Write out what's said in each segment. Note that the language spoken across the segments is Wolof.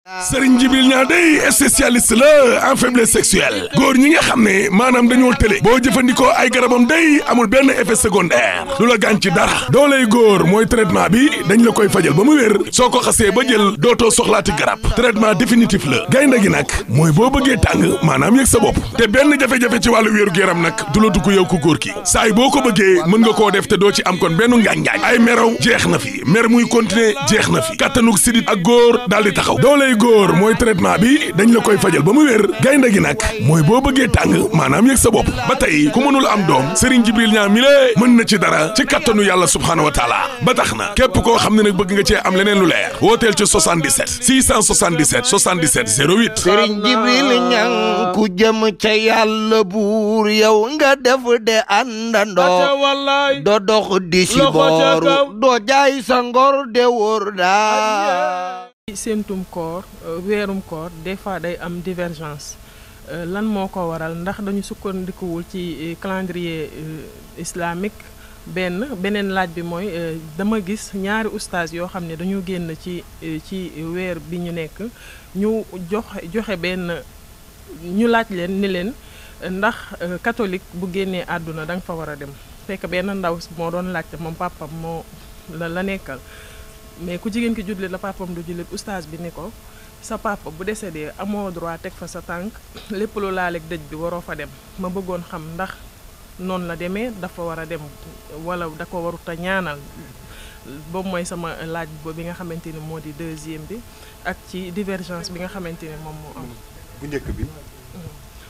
Serigne Jibril Niang day spécialiste la en faiblesse sexuelle góor ñi nga xam ne maanaam dañoo tële boo jëfandikoo ay garabam day amul benn effet secondaire du la gaañ ci dara dooley góor mooy traitement bi dañ la koy fajal ba mu wér soo ko xasee ba jël dootoo soxlaati garab traitement définitif la gaynde gi nag mooy boo bëggee tàng maanaam yëg sa bopp te benn jafe-jafe ci wàllu wéeru yaram nag du la dugg yow ku góor ki saay boo ko bëggee mën nga koo def te doo ci am kon benn ngaañ-ngaañ ay meraw jeex na fi mer muy continuer jeex na fi kattanug sidit ak góor daal di taxaw dooley góor mooy traitement bi dañ la koy fajal ba mu wér gaynde gi nag mooy boo bëggee tàng maanaam yëg sa bopp ba tey ku mënul am doom Serigne Jibril Niang mi lée mën na ci dara ci kattanu yàlla subhaanahu wa taala ba tax na képp koo xam ne nag bëgg nga cee am leneen lu leer wooteel ci 77 677 77 08 Serigne Jibril Niang ku jëm ca yàlla buur yow nga def de àndandoo doo dox di si booru doo jaay sa ngor de wóor daa séentum koor weerum koor des fois day am divergence lan moo ko waral ndax dañu sukkandikuwul ci calendrier islamique beneen laaj bi mooy dama gis ñaari ustaas yoo xam ne dañu génn ci weer bi ñu nekk ñu joxe benn ñu laaj leen ni leen ndax catholique bu génnee àdduna da nga fa war a dem fekk benn ndaw moo doon laajte moom papam moo la nekkal mais ku jigéen ki jullit la papam du jullit oustaz bi ni ko sa papa bu décédé amoo droit teg fa sa tànk lépp lu laaleeg dëj bi waroo fa dem ma bëggoon xam ndax noonu la demee dafa war a dem wala da ko warut a ñaanal boobu mooy sama laaj bi nga xamante ni moo di deuxième bi ak ci divergence bi nga xamante ni moom moo am. bu njëkk bi.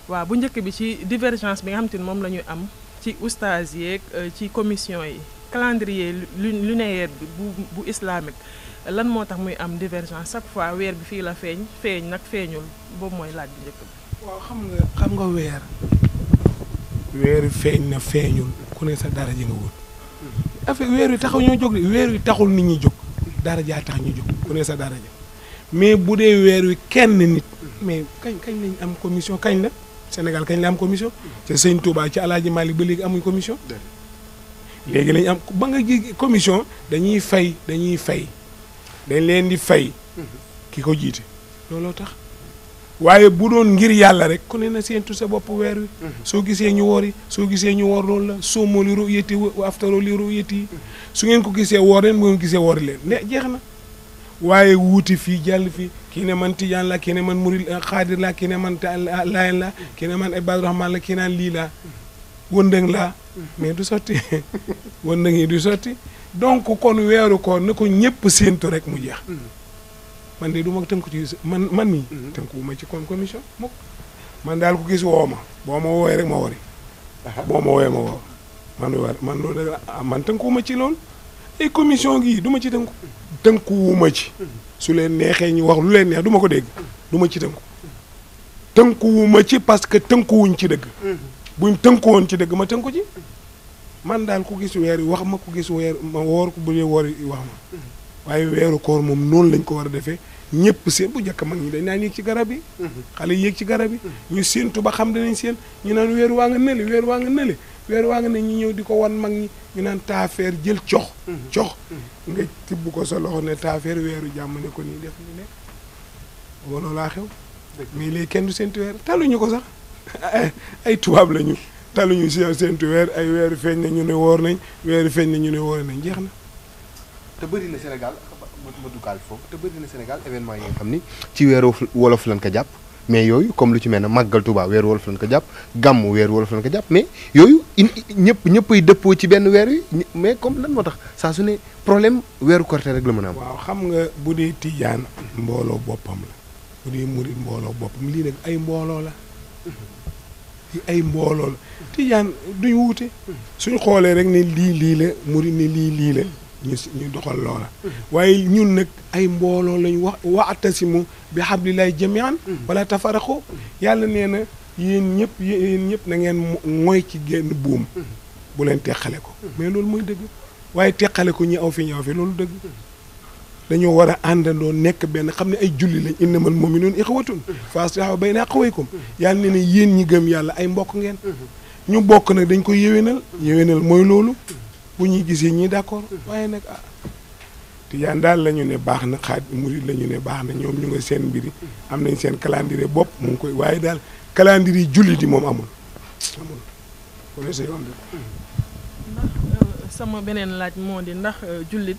waaw bu njëkk bi ci divergence bi nga xamante ni moom la ñu am ci oustaz yeeg ci commission yi. calendrier lunaire bi bu islamique lan moo tax muy am divergence chaque fois weer bi fii la feeñ nag feeñul boobu mooy laaj bu njëkk bi. waaw xam nga weer feeñ na feeñul ku ne sa dara ji nga wut affaire weer wi taxaw ñoo jóg de weer wi taxul nit ñi jóg dara jaa tax ñu jóg ku ne sa dara ja mais bu dee weer wi kenn nit mais kañ lañ am commission kañ la Sénégal kañ la am commission te Sëñ Touba ci Alaaji Malick ba léegi amuñ commission. léegi lañ am ba nga ji commission dañuy fay dañ leen di fay ki ko jiite looloo tax waaye bu doon ngir yàlla rek ku ne na séentu sa bopp weer wi soo gisee ñu woor yi soo gisee ñu woor loolu la soomoo li ru'yati wa aftaroo li ru'yati su ngeen ko gisee woor leen bu ngeen gisee woor leen ne jeex na waaye wuuti fii jàll fii kii ne man tijaan la kii ne man murid xaadir la kii ne man layen la kii ne man ibaadu rahmaan la kii naan lii la wëndëng laa mais du sotti wëndëng yi du sotti donc kon weeru koor na ko ñëpp séentu rek mu jeex man de du ma tënku ci man mii tënkuwuma ci kon commission mukk man daal ku gis woo ma boo ma woowee rek ma wori boo ma woowee ma woo man loolu man tënkuwuma ci loolu ay commission gii du ma ci tënkuwuma ci su leen neexee ñu wax lu leen neex du ma ko dégg du ma ci tënkuwuma ci parce que tënkuwuñ ci dëgg buñ tënku woon ci dëgg ma tënku ci man daal ku gis weer yi wax ma ku gis weer ma woor ko bu dee woor yi wax ma waaye weeru koor moom noonu lañ ko war a defee ñëpp seen bu njëkk mag ñi dañ naan yéeg ci garab yi xale yéeg ci garab yi ñu séentu ba xam danañ seen ñu naan weer waa nga nële weer waa nga nële weer waa nga ne ñu ñëw di ko wan mag ñi ñu naan taafeer jël cox nga tibb ko sa loxo ne taafeer weeru jàmm ne ko nii def ni nekk looloo laa xew mais léegi kenn du séentu weer taluñu ko sax ay tubaab lañu taluñu séentu weer ay weeru feeñ na ñu ne woor nañ weeru feeñ na ñu ne woor nañ jeex na. te bëri na Sénégal ma duggaal foofu te bëri na Sénégal événement yi nga xam ni ci weeru wolof lañ ko jàpp mais yooyu comme lu ci mel ne màggal Tuubaa weeru wolof lañ ko jàpp gàmmu weeru wolof lañ ko jàpp mais yooyu ñëppay dëppoo ci benn weer wi mais comme lan moo tax saa su ne problème weeru Korité rek la mën a am. waaw xam nga bu dee tijaan mbooloo boppam la bu dee murit mbooloo boppam lii nag ay mbooloo la. ay mbooloo la tijaan duñ wuute suñ xoolee rek ne lii la murid ne lii la ñu doxal loola waaye ñun nag ay mbooloo lañ wa'tasimu bi hablillahi jami'an wala tafarraqu yàlla nee na yéen ñëpp na ngeen mooy ci genn buum bu leen teqale ko mais loolu mooy dëgg waaye teqale ko ñi aw fi loolu dëgg dañoo war a àndandoo nekk benn xam ne ay julli lañ innamal mu'minuuna ixwatun fa aslihu bayna axawaykum yàlla ne ne yéen ñi gëm yàlla ay mbokk ngeen ñu bokk nag dañ ko yéwénal mooy loolu bu ñuy gisee ñii d'accord waaye nag tijaan daal la ñu ne baax na xaat murid la ñu ne baax na ñoom ñu nga seen mbiri am nañ seen calendrier bopp mu ngi koy waaye daal calendrier jullit yi moom amul wala sa yoon ndax sama beneen laaj moo di ndax jullit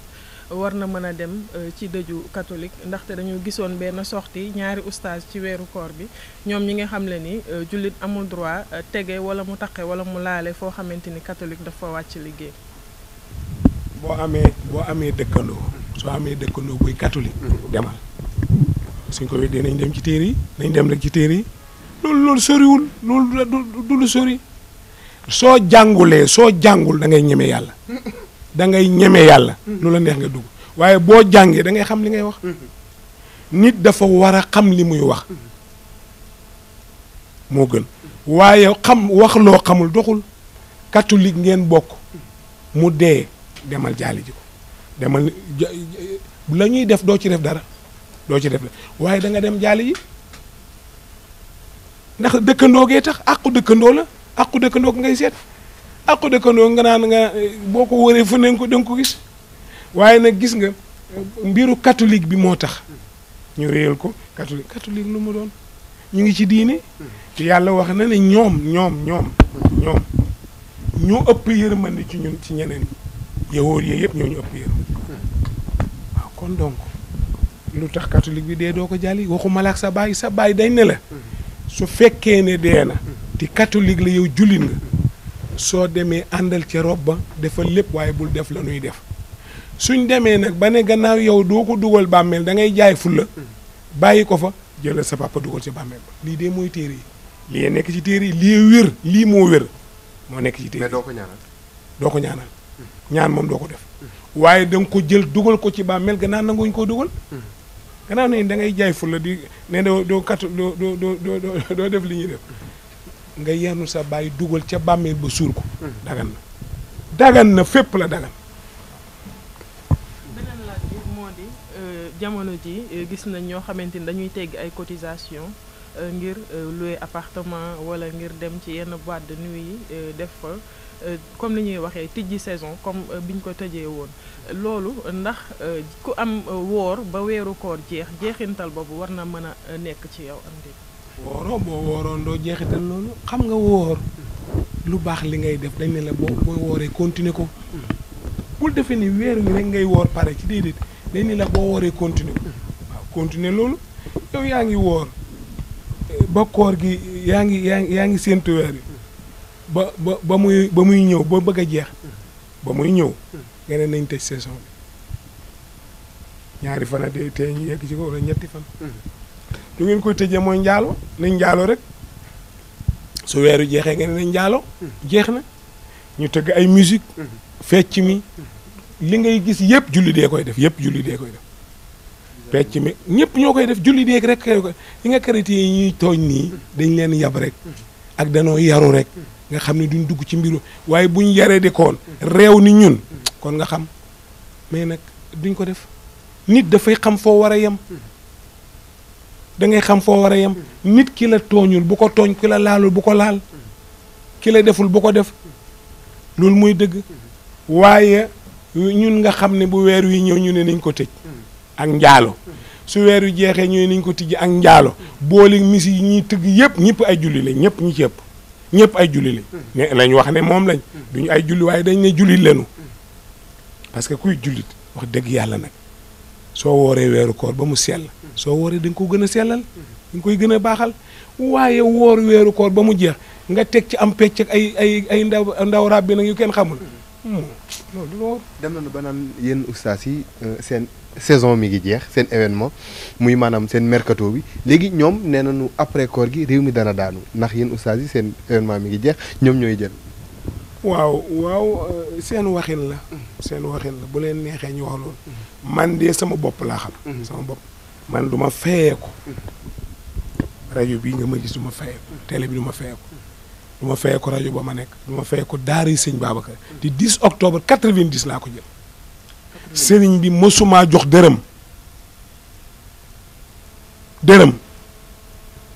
war na mën a dem ci dëju catholique ndaxte dañu gisoon benn sortie ñaari oustaz ci weeru koor bi ñoom ñi nga xam le ni jullit amul droit tege wala mu taqe wala mu laale foo xamante ni catholique dafa wàcc liggéey. boo amee dëkkandoo soo amee dëkkandoo buy catholique demal suñ ko weddee nañ dem ci téere yi nañ dem rek ci téere yi loolu soriwul loolu du lu sori soo jàngul da ngay ñeme yàlla da ngay ñeme yàlla lu la neex nga dugg waaye boo jàngee da ngay xam li ngay wax nit dafa war a xam li muy wax moo gën waaye wax loo xamul doxul catholique ngeen bokk mu dee demal jaali ji ko demal la ñuy def doo ci def dara waaye da nga dem jaali ji ndax dëkkandoo gee tax àqu dëkkandoo la àqu dëkkandoo ngay seet àqu dëkkandoo nga naan nga boo ko wëree fu ne da nga ko gis waaye nag gis nga mbiru catholique bi moo tax ñu réyal ko catholique lu mu doon ñu ngi ci diine ci yàlla wax na ne ñoom ñoo ëpp yërmande ci ñun ci ñeneen yowóor yi yëpp ñoo ñu ëpp yërmande waaw kon donc lu tax catholique bi dee doo ko jàlli waxuma la ak sa baay dañ ne la su fekkee ne dee na te catholique la yow jullit nga soo demee àndal ca rob ba defal lépp waaye bul def la nuy def suñ demee nag ba ne gannaaw yow doo ko dugal bàmmeel da ngay jaay fulla bàyyi ko fa jëlal sa papa dugal ci bàmmeel ba lii de mooy téere yi lii nekk ci téere yi lii wér lii moo wér moo nekk ci téere mais doo ko ñaanal ñaan moom doo ko def waaye da nga ko jël dugal ko ci bàmmeel gannaaw nanguñ koo dugal gannaaw ne da ngay jaay fulla di ne doo def li ñuy def nga yenu sa bàyyi dugal ca bàmmeel ba suur ko dagan na fépp la dagan. beneen laaj bi moo di jamono ji gis nañ ñoo xamante ni dañuy tegg ay cotisation ngir louer appartement wala ngir dem ci yenn boîte de nuit yi def fa comme li ñuy waxee tijji saison comme biñ ko tëjee woon loolu ndax ku am woor ba weeru koor jeexintal boobu war na mën a nekk ci yow am déet. wooroo boo wooroon doo jeexital loolu xam nga woor lu baax li ngay def dañ ne la boo wooree continuer ko bul defee ni weer wi rek ngay woor pare ci déedéet dañ ne la boo wooree continuer ko waaw continuer loolu yow yaa ngi woor ba koor gi yaa ngi séentu weer wi ba muy ñëw ba bëgg a jeex ba muy ñëw nga ne nañ tëj saison bi ñaari fan a dee tey ñu yegg ci ko wala ñetti fan lu ngeen koy tëjee mooy njaalo nañ njaalo rek su weeru jeexee nga ne nañ njaalo jeex na ñu tëgg ay musique fecc mi li ngay gis yëpp julli dee koy def fecc mi ñëpp ñoo koy def julli dee rek li nga chrétien yi ñuy tooñ nii dañ leen yab rek ak danoo yaru rek nga xam ne duñ dugg ci mbiru waaye buñ yaree di koon réew ni ñun kon nga xam mais nag duñ ko def nit dafay xam foo war a yem da ngay xam foo war a yem nit ki la tooñul bu ko tooñ ki la laalul bu ko laal ki la deful bu ko def loolu mooy dëgg waaye ñun nga xam ne bu weer wi ñëw ñu ne nañ ko tëj ak njaalo su weer wi jeexee ñu ne nañ ko tijji ak njaalo boole misi yi ñuy tëgg yëpp ñëpp ay julli lañ ñëpp ñi ci ëpp ñëpp ay julli lañ ne lañ wax ne moom lañ duñu ay julli waaye dañ ne jullit leenu parce que kuy jullit wax dëgg yàlla nag soo wooree weeru koor ba mu sell soo wooree da nga ko gën a sellal da nga koy gën a baaxal waaye woor weeru koor ba mu jeex nga teg ci am pecc ak ay ndaw ràbbi nag yu kenn xamul loolu loolu dem nañu ba naan yéen ustaas yi seen saison mi ngi jeex seen événement muy maanaam seen mercato bi léegi ñoom nee nañu après koor gi réew mi dana daanu ndax yéen ustaas yi seen événement mi ngi jeex ñoom ñooy jël. waaw seen waxin la bu leen neexee ñu wax loolu man de sama bopp laa xam. sama bopp man du ma fayeeku rajo bii nga ma gis du ma fayeeku télé bi du ma fayeeku. du ma fayee ko rajo ba ma nekk du ma fayee ko daara yi sëñ Babacar di 10 octobre 90 laa ko jël sëriñ bi mësumaa jox dërëm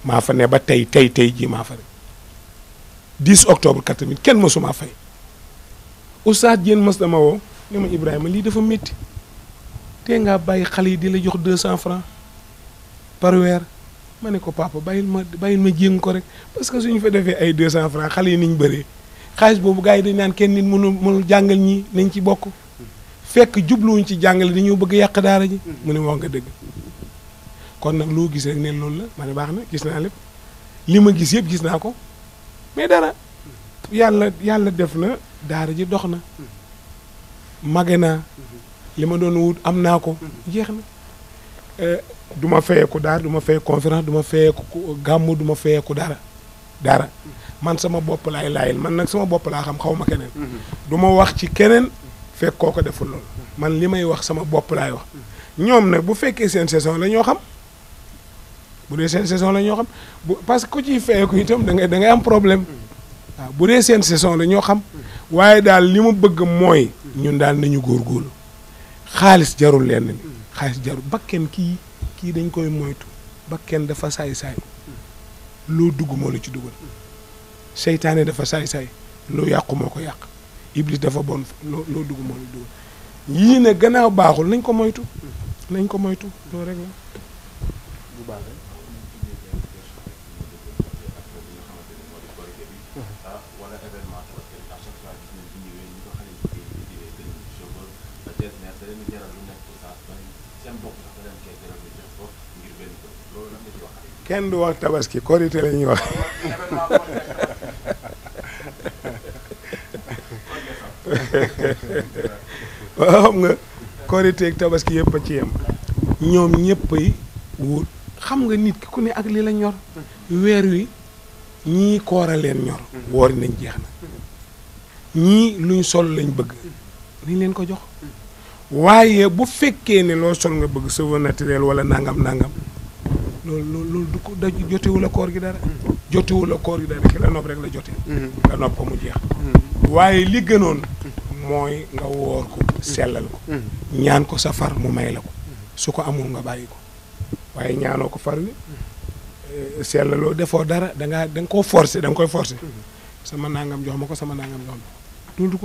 maa fa ne ba tey jii maa fa ne 10 octobre 80 kenn mësumaa fay Oustaz Diène mës dama woo ne ma Ibrahima lii dafa métti te ngaa bàyyi xale yi di la jox 200 francs par weer ma ne ko papa bàyyil ma jéng ko rek parce que suñu fa defee ay 200 francs xale yi niñ bëree xaalis boobu gars yi dañ naan kenn nit mënul jàngal ñi nañ ci bokk fekk jubluwuñ ci jàngale dañoo bëgg yàq daara ji mu ne wax nga dëgg kon nag loo gis rek ne loolu la ma ne baax na gis naa lépp li ma gis yëpp gis naa ko mais dara yàlla def na daara ji dox na mage naa li ma doon wut am naa ko jeex na du ma fayeeku daara du ma fayeeku conférence du ma fayeeku gàmmu du ma fayeeku dara man sama bopp laay laayil man nag sama bopp laa xam xaw ma keneen du ma wax ci keneen fekk koo ko deful loolu man li may wax sama bopp laay wax ñoom nag bu fekkee seen saison la ñoo xam bu dee seen saison la ñoo xam parce que ku ciy fayeeku itam da ngay am problème waaw bu dee seen saison la ñoo xam waaye daal li ma bëgg mooy ñun daal nañu góorgóorlu xaalis jarul lenn ni xaalis jarul bakken kii dañ koy moytu bakken dafa saay-saay loo dugg moo la ci dugal seytaane dafa saay-saay loo yàqu moo ko yàq iblis dafa bon loo dugg moo la dugal yii ne gannaaw baaxul nañ ko moytu loolu rek la bu baax kenn du wax tabaski korité la ñuy wax waaw xam nga korité ak tabaski yëpp a ci yem ñoom ñëppay wut xam nga nit ki ku ne ak li la ñor weer wi ñii koora leen ñor woori nañ jeex na ñii luñ sol lañ bëgg nañ leen ko jox waaye bu fekkee ne loo sol nga bëgg cheveux naturel wala nangam loolu du ko daj jotewu la koor gi dara jotewu la koor gi dara ki la nopp rek la jote nga nopp ko mu jeex waaye li gënoon mooy nga woor ko sellal ko ñaan ko sa far mu may la ko su ko amul nga bàyyi ko waaye ñaanoo ko far wi sellaloo defoo dara da nga koo forcer da nga koy forcer sama nangam jox ma ko sama nangam jox ma ko loolu du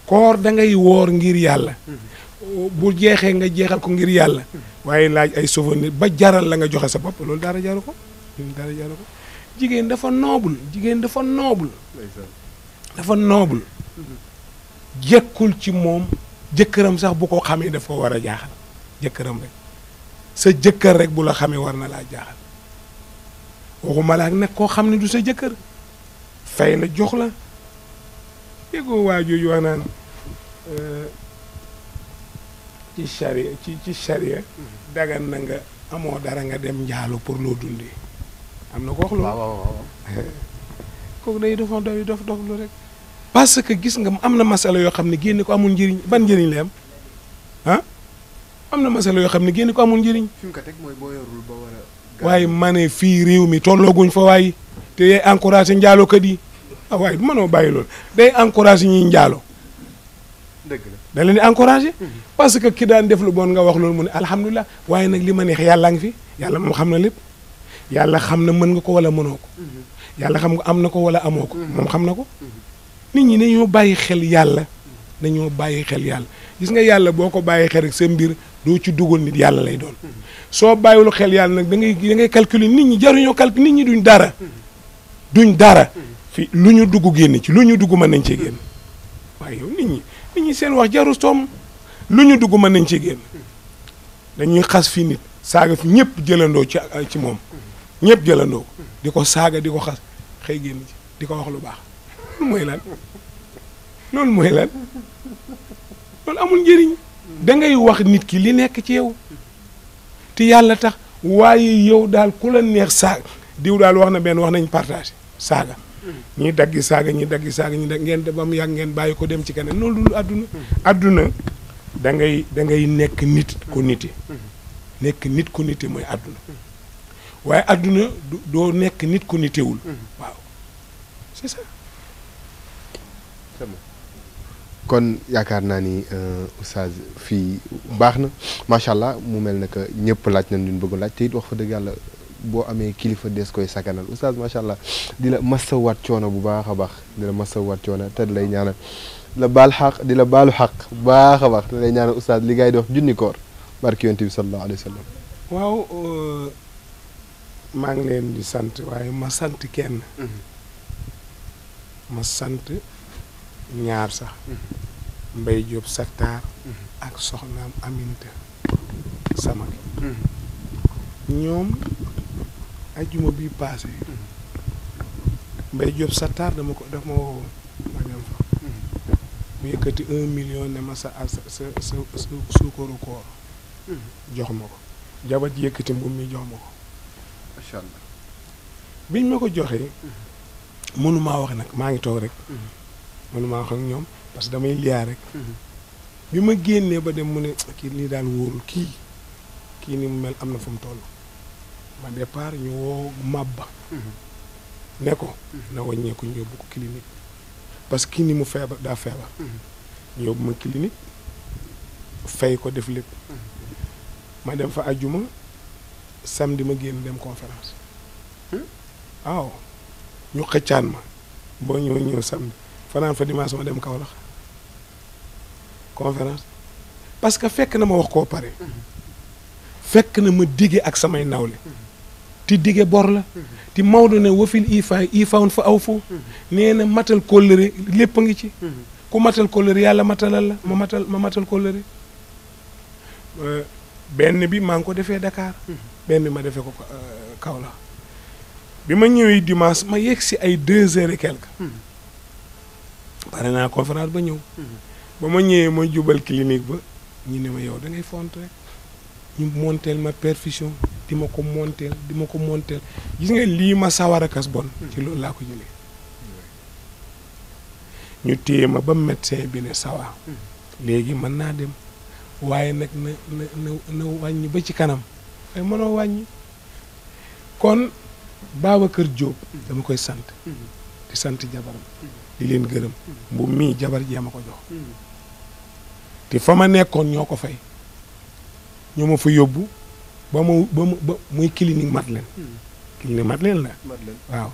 koor da ngay woor ngir yàlla bu jeexee nga jeexal ko ngir yàlla waaye laaj ay souvenir ba jaral la nga joxe sa bopp loolu dara jaru ko jigéen dafa noble dafa noble jekkul ci moom jëkkëram sax bu ko xamee daf ko war a jaaxal jëkkëram rek sa jëkkër rek bu la xamee war na laa jaaxal waxuma la ak nag koo xam ne du sa jëkkër fay la jox la déggoo waa jooju wax naan ci charia dagan na nga amoo dara nga dem njaalo pour loo dundee am na ko wax loolu waaw kooku day dof lu rek parce que gis nga am na masala yoo xam ne génne ko amul njëriñ ban njëriñ la am na masala yoo xam ne génne ko amul njëriñ fi mu ko teg mooy boo yorul ba war a waaye ma ne fii réew mi tollooguñ fa waaye te yay encouragé njaalokat yi waaye du mënoo bàyyi loolu day encouragé ñuy njaalo dëgg la da leen di encouragé parce que ki daan def lu bon nga wax loolu mu ne alhamdulilah waaye nag li ma neex yàlla ngi fi yàlla moom xam na lépp yàlla xam na mën nga ko wala mënoo ko yàlla xam nga am na ko wala amoo ko moom xam na ko nit ñi dañoo bàyyi xel yàlla gis nga yàlla boo ko bàyyi xel rek sa mbir doo ci dugal nit yàlla lay doon soo bàyyiwul xel yàlla nag da ngay calculer nit ñi jaruñoo calculer nit ñi duñ dara fi lu ñu dugg génn ci lu ñu dugg mën nañ cee génn waaye yow nit ñi seen wax jaru soom lu ñu dugg mën nañ cee génn dañuy xas fi nit saaga fi ñëpp jëlandoo ci moom ñëpp jëlandoo ko di ko saaga di ko xas xëy génn ci di ko wax lu baax loolu mooy lan loolu amul njëriñ da ngay wax nit ki li nekk ci yow te yàlla tax waaye yow daal ku la neex saaga diw daal wax na benn wax nañ partage saaga ñi daggi saaga ñi ngeen ba mu yàgg ngeen bàyyi ko dem ci keneen loolu dul àdduna da ngay nekk nit ku nite mooy àdduna waaye àdduna doo nekk nit ku nitewul waaw c'est ça. kon yaakaar naa ni oustaz fii baax na macha allah mu mel ne que ñëpp laaj nañ luñ bëgg laaj te it wax fa dëgg yàlla boo amee kilifa des koy sakanal oustaz macha allah di la masawaat coono bu baax a baax di la masawaat coono te di lay ñaanal la baal xaq di la baalu xaq bu baax a baax di lay ñaanal oustaz li ngay di wax junni koor barki yonent bi sallallahu alayhi wa sallam. waaw maa ngi leen di sant waaye ma sant kenn. ma sant ñaar sax. Mbay Jóob Sattaar ak soxnaam Aminta sama ñoom ajjuma bi paase. Mbay Jóob Sattaar daf ma woo ma dem fa. mu yëkkati 1 million ne ma sa suukaru koor jox ma ko. jabar ji yëkkati mbubb mi jox ma ko. macha allah. biñ ma ko joxee. mënumaa wax nag maa ngi toog rek. mënumaa wax ak ñoom parce que damay liyaa rek. bi ma génnee ba dem mu ne kii lii daal wóorul kii ni mu mel am na fu mu toll. ma départ ñu woo Mabba. ne ko na wàññeeku ñu yóbbu ko clinique parce que kii ni mu feebar daa feebar. ñu yóbbu ma clinique fay ko def lépp. ma dem fa ajjuma samedi ma génn dem conférence. waaw ñu xëccaan ma boo ñëw samedi fanaan fa dimanche ma dem Kaolack conférence parce que fekk na ma wax koo pare. fekk na ma dige ak samay nawle. ti dige bor la. ti Maodo ne wafil ifaawun fa aw fo. nee na matal kóllëre lépp a ngi ci. ku matal kóllëre yàlla matalal la ma matal kóllëre. benn bi maa ngi ko defee Dakar. benn bi ma defee ko Kaolack. bi ma ñëwee dimanche ma yegg si ay 2 heures et quelque. pare naa conférence ba ñëw. ba ma ñëwee ma jubal clinique ba ñu ne ma yow da ngay font rek. ñu monteel ma perfusion di ma ko monteel gis nga lii ma sawar a kas bon. ci loolu laa ko jëlee. ñu téye ma ba médecin bi ne sawa léegi mën naa dem waaye nag na wàññi ba ci kanam ay mënoo wàññi. kon Babacar Diop dama koy sant. di sant jabaram. di leen gërëm. mbubb mii jabar jee ma ko jox. te fa ma nekkoon ñoo ko fay. ñoo ma fa yóbbu ba muy clinique Madeleine. clinique Madeleine la. waaw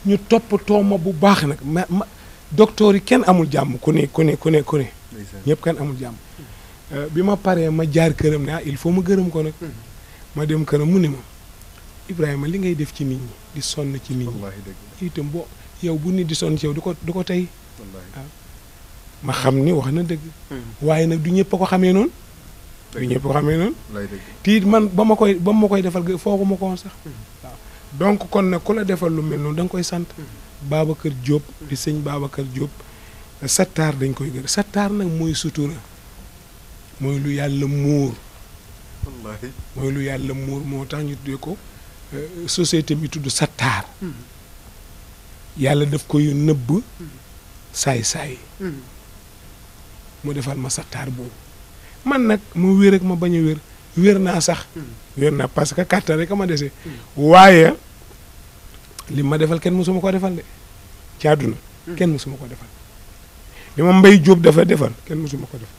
ñu toppatoo ma bu baax nag ma docteur yi kenn amul jàmm ku ne. ñëpp kenn amul jàmm. bi ma paree ma jaar këram ne il faut ma gërëm ko nag. ma dem këram mu ne ma Ibrahima li ngay def ci nit ñi di sonn ci nit ñi. itam yow bu nit di sonn ci yow du ko tey. waaw ma xam ni wax na dëgg. waaye nag du ñëpp a ko xamee noonu. tiit man ba ma koy defal foogu ma ko woon sax. waaw donc kon nag ku la defal lu mel noonu da nga koy sant. Babacar Diop di sëñ Babacar Diop. Sattaar dañ koy gër Sattaar nag mooy sutura. mooy lu yàlla muur. mooy lu yàlla muur moo tax ñu tuddee ko société bi tudd Sattaar. yàlla daf koy nëbb saay-saay. mu defal ma Sattaar boobu. man nag mu wér ak ma bañ a wér naa sax. wér naa parce que kàttan rek a ma dese. waaye li ma defal kenn mësuma ko defal de ci àdduna kenn mësuma ko defal. li ma Mbay Jóob dafa defal kenn mësuma ko defal.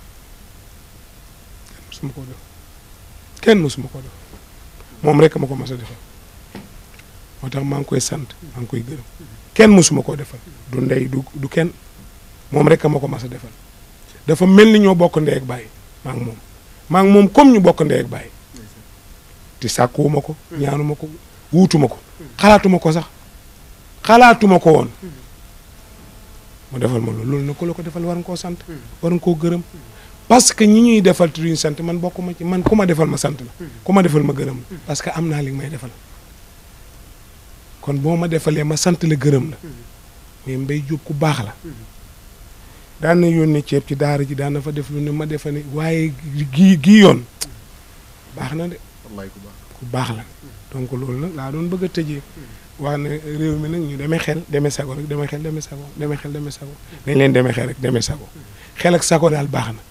kenn mësuma ko def moom rek ma ko mas a defal moo tax maa ngi koy sant maa ngi koy gërëm kenn mësuma koo defal du ndey du kenn moom rek ma ko mas a defal dafa mel ni ñoo bokk ndey ak baay maa ngi moom comme ñu bokk ndey ak baay te sàkkuwuma ko ñaanuma ko wuutuma ko xalaatuma ko sax xalaatuma ko woon mu defal ma loolu na ko la ko defal war nga koo sant war nga koo gërëm parce que ñi ñuy defal te duñ sant man bokkuma ci man ku ma defal ma sant la ku ma defal ma gërëm la parce que am naa li may defal kon boo ma defalee ma sant la gërëm la mais Mbay Jóob ku baax la daan na yónnee ceeb ci daara ji daan na fa def lu ne ma defa ne waaye gii yoon baax na de ku baax la donc loolu nag laa doon bëgg a tëjee wax ne réew mi nag ñu demee xel demee sago rek demee xel demee sago dañ leen demee xel rek demee sago xel ak sago daal baax na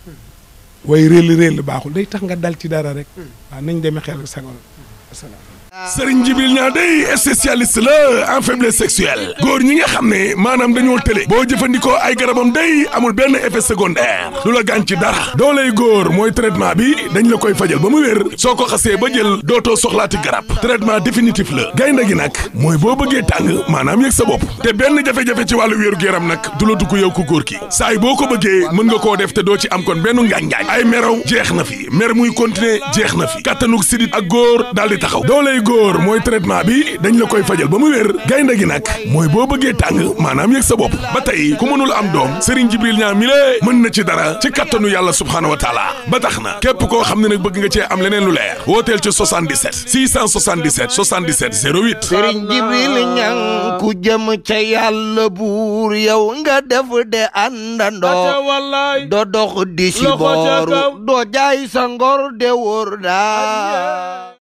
waaye réel baaxul day tax nga dal ci dara rek waaw nañ demee xel ak sago rek asalaam Serigne Djibril Niang day spécialiste la en faiblesse sexuelle góor ñi nga xam ne maanaam dañoo télé boo jëfandikoo ay garabam day amul benn effet secondaire du la gaañ ci dara dooley góor mooy traitement bi dañ la koy fajal ba mu wér soo ko xasee ba jël dootoo soxlaati garab traitement définitif la gaynde gi nag mooy boo bëggee tàng maanaam yëg sa bopp te benn jafe-jafe ci wàllu wéeru yaram nag du la dugg yow ku góor ki saa yi boo ko bëggee mën nga koo def te doo ci am kon benn ngaañ-ngaañ ay meraw jeex na fi mer muy continuer jeex na fi kattanug sidit ak góor daal di taxaw dooley góor mooy traitement bi dañ la koy fajal ba mu wér gaynde gi nag mooy boo bëggee tàng maanaam yëg sa bopp ba tey ku mënul am doom Serigne Djibril Niang mi lée mën na ci dara ci kattanu yàlla subhaanahu wa taala ba tax na képp koo xam ne nag bëgg nga cee am leneen lu leer wooteel ci 77 677 77 08 Serigne Djibril Niang ku jëm ca yàlla buur yow nga def de àndandoo doo dox di si booru doo jaay sa ngor de wóor daa